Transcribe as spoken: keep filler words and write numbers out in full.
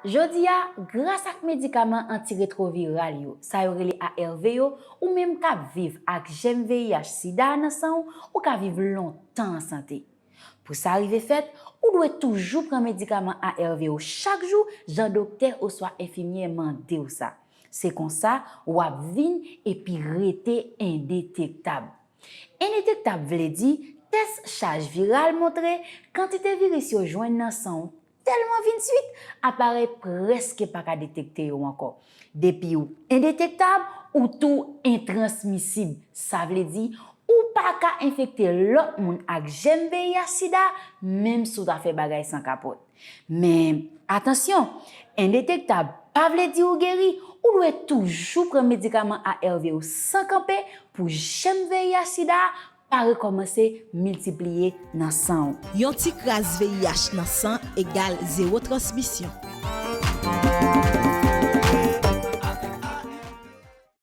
Jodi a, gras ak medikaman antiretwoviral yo, sa yo rele A R V yo, ou menm k ap viv ak jèm V I H sida a nan san w, ou ka viv lontan an sante. Pou sa rive fèt, ou dwe toujou pran medikaman A R V ou chak jou, jan doktè oswa enfimyè mande w sa. Se konsa, w ap vin epi rete endetektab. Endetektab vle di, tès chaj viral montre kantite viris yo jwenn nan san w tèlman vin swit, aparèy prèske pa ka detekte yo ankò. Depi w endetektab, ou tou entransmisib. Sa vle di, ou pa ka enfekte lòt moun ak jèm V I H sida, menm si w ta fè bagay san kapòt. Men, atansyon, endetektab pa vle di ou geri, ou dwe toujou pran medikaman A R V ou san kanpe pou jèm V I H sida pa rekòmanse miltipliye nan san w. Yon ti kras V I H nan san egal zewo transmisyon.